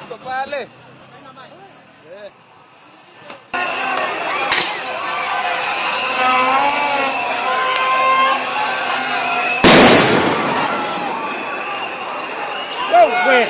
Pale. Wewe.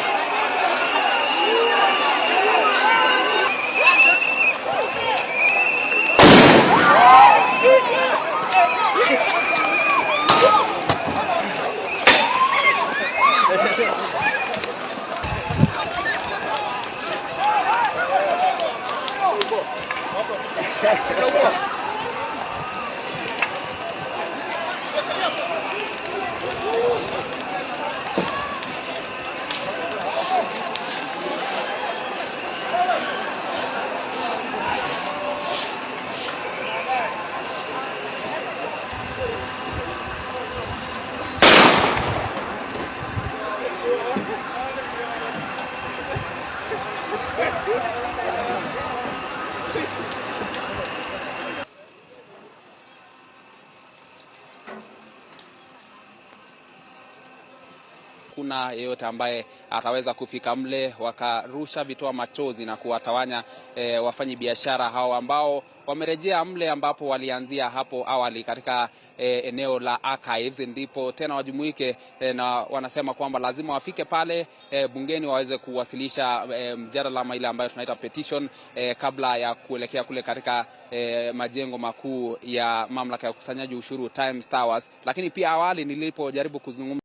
Kuna yeyote ambaye ataweza kufika mle, wakarusha vitoa machozi na kuwatawanya wafanyi biashara hao ambao wamerejea mle ambapo walianzia hapo awali katika eneo la Archives, ndipo tena wajumuike na wanasema kwamba lazima wafike pale bungeni waweze kuwasilisha mjadala ama ile ambayo tunaita petition kabla ya kuelekea kule katika majengo makuu ya mamlaka ya ukusanyaji ushuru Times Towers. Lakini pia awali nilipojaribu kuzungumza